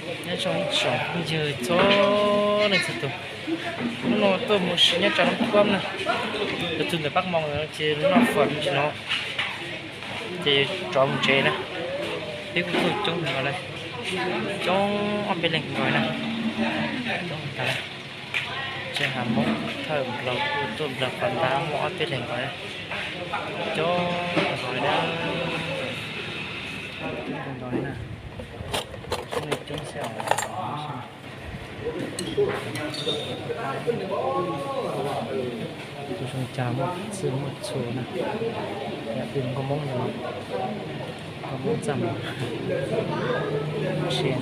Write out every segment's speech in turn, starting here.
Nyob zoo ib tsoom phooj ywg txhua leej txhua tus, hnub no tuaj mus sim nyob rau Nab Thuam na, lawv tus ntawm Paj Moos ces noj fawm me ntsis no ces rov mus tsev na. Peb kuj tuaj coob nkaus lawm, coob ob peb leeg nkaus na, coob tas lawm. Tsev hav Hmoob thawj nplog kuj tuaj nplog pas ntab muaj ob peb leeg nkaus na, coob nkaus na, coob nkaus na, coob xwb os. Tus zoo cas muaj txwj muaj txhua na, yam li nkauj Hmoob no, nkauj Hmoob txaj muag, tsev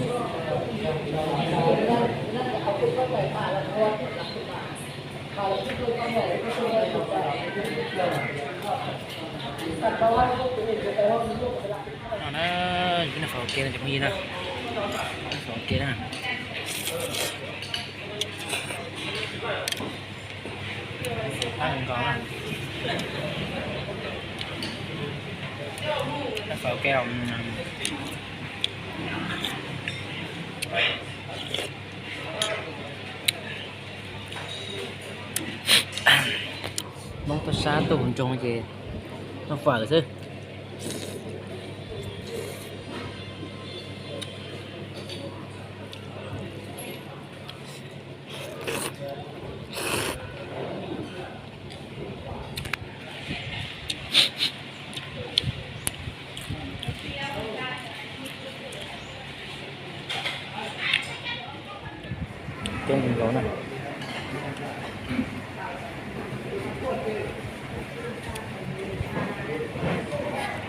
no na, yus noj fawm ua ke no cov phooj ywg na, noj fawm ua ke na. Noj fawm ua ke. Hmoob toj sab tuaj hauv nroog ces noj fawm xwb. Coob nkaus na.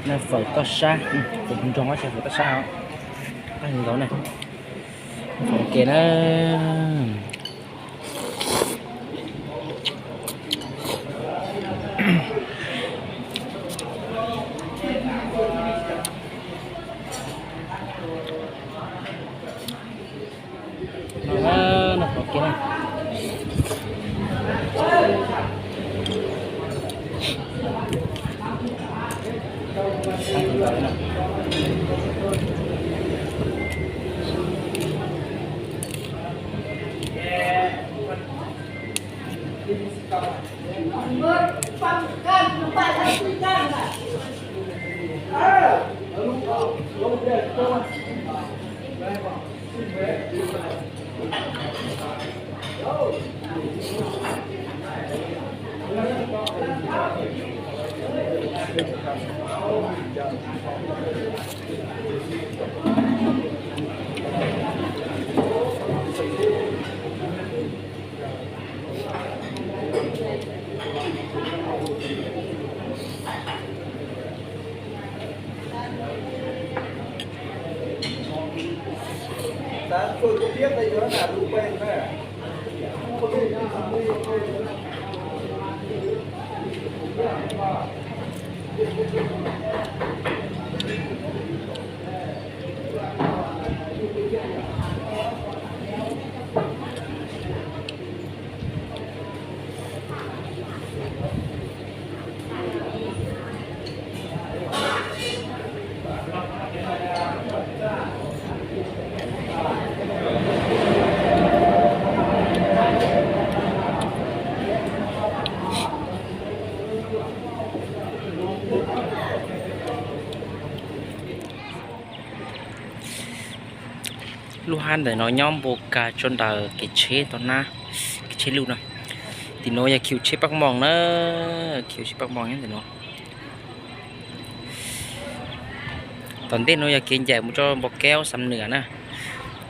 Noj fawm toj sab, fawm nroog ces fawm toj sab os. Noj nkaus na. Fawm ua ke na. Noj fawm ua ke na. Lub hab ntawm no nyob npau kag tso ntawm kev tsheb tau na, kev tsheb luj no. Tim no yog khiv tsheb Paj Moos na, khiv tsheb Paj Moos nyob tim no. Tom ntej no yog kev ncaim mus rau Npau Kev Xam Nwm na.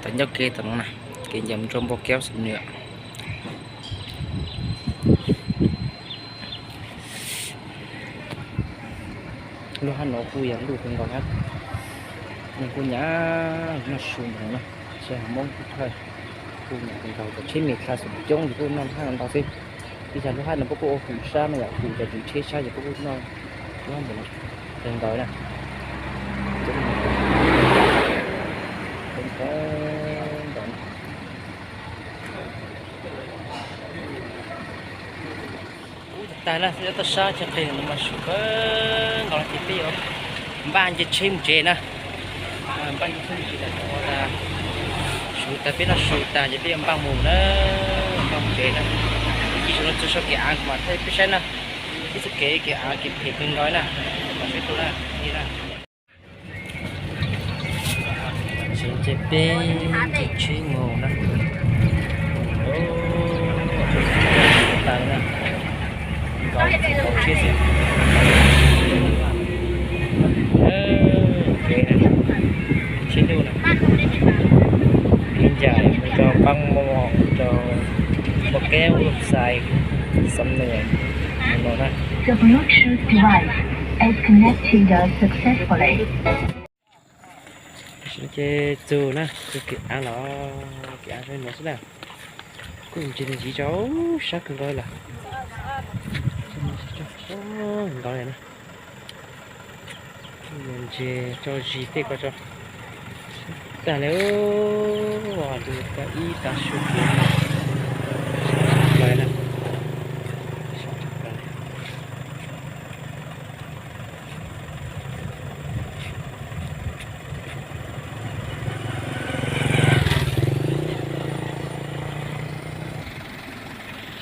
Tom ncauj kev tom no na, kev ncaim mus rau Npau Kev Xam Nwm. Lub hab no kuj yog luj kawg nkaus hab, neeg kuj nyam noj su ntawm no na. Tsheb Hmoob kuj thawj, kuj nyam kawg nkaus, cov tsheb me tshaj xum coob ces kuj noj hab no ntau xwb. Ib zag lub hab no puab kuj ua hum sab no yom, hum cov tsheb sab ces puab kuj noj lub hab ntawm no kawg nkaus na. Coob kawg nkaus. Ub, tag lawm, toj sab tsheb qhia no mas su kawg nkaus ces peb yuav npaj nce tsheb mus tsev na. Npaj nce tsheb mus tsev tas, Tag peb noj su tas ces peb yuav npaj mus na, npaj mus tsev na. Ib sim no txog sab kev av kuv mam thaij peb saib na. Ib txoj kev, kev av kev phem kawg nkaus na. Mam saib tuaj na, nej na. Ces peb ces tsheb mus na. Taws na. Nkaus txiv nkaus tshiab xwb. Kev na, tsheb ntuj na. Kev ncaim mus rau Paj Mos, rau Mos Keb, Xais, Xam Nuam no na. The Bluetooth device is connected successfully. Ces txug na, txug kev av los, kev av zoo no xwb na. Kuj ntsia ntsis rau sab kawg nkaus lawm. Nkaus li na. Ntsia tso zis tej ko tso. Tag li, lug tau ib tav su kev na.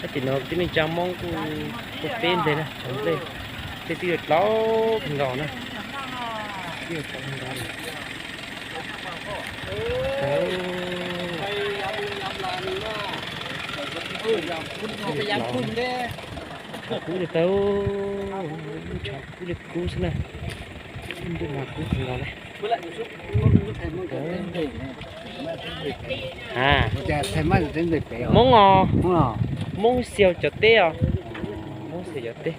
Sab tim no tib neeg tsa Hmoob kuj tuaj peb nplej na, tshav nplej, nplej twb yuav dlaub kawg nkaus na, twb yuav dlaub kawg nkaus. Tshav kub li tau, tshav kub li kub xwb na, ntuj mas kub kawg nkaus li. A, Hmoob os, Hmoob Xias cov teb os, Hmoob Xias cov teb.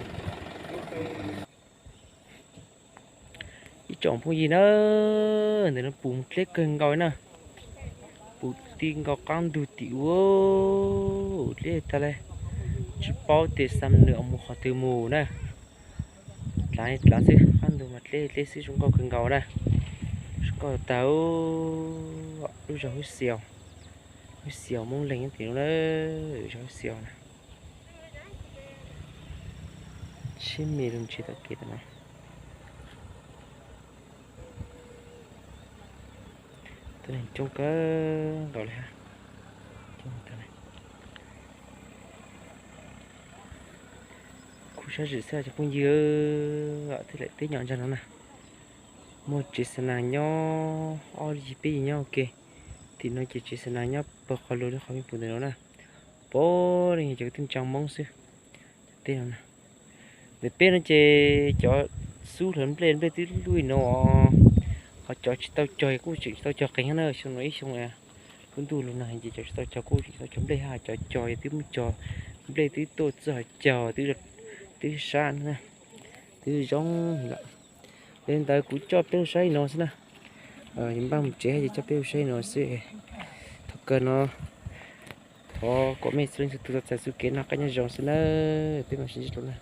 Ib tsoom phooj ywg na, ntawm no pum dleb kawg nkaus na, pum ti nkaus qab ntug tim ub, dleb tag li, tsis paub tias Xam Nuam mus qhov twg mus na. Dlav dlav xwb, qab ntug mas dleb dleb xwb, zoo nkauj kawg nkaus na. Zoo nkauj tag, lub zos Hub Xias, Hub Xias Moob Leeg nyob tim no na, zos Hub Xias na. Tsheb me lug ntsia tom kev tom no. Tuab neeg coob kawg nkaus li hab. Kuj sab zim xwb cov phooj ywg, thiaj li teb nyob ntsag no na. Muaj tsev xa nas nyob, ob yim peb yim nyob ua ke. Tim no ces tsev xa nas nyob pawg qhov lug li qhov me pum ntawm no na. Puav leej yog cov kwv tij neej tsa Hmoob xwb. Cov teb no na, ntawm peb no ces cov xub hlawv nplej, nplej twb luj li no, ho cov tsis tau cog kuj tseem tsis tau cog qees na, xyoo no ib xyoo lub ntuj lug nag ces cov tsis tau cog kuj tseem tau cog nplej, ho cov cog twb muab cog, nplej twb tuaj txog cog, twb sab na, twb zoo lawm. Yog li ntawd kuv coj peb ua saib li no xwb na. Npaj mus tsev ces coj peb ua saib li no xwb. Thaum kawg no thov kom mej txhua leej txhua tug txais txoj kev noj qab nyob zoo xwb na. Peb mam sib ntsib dlua na.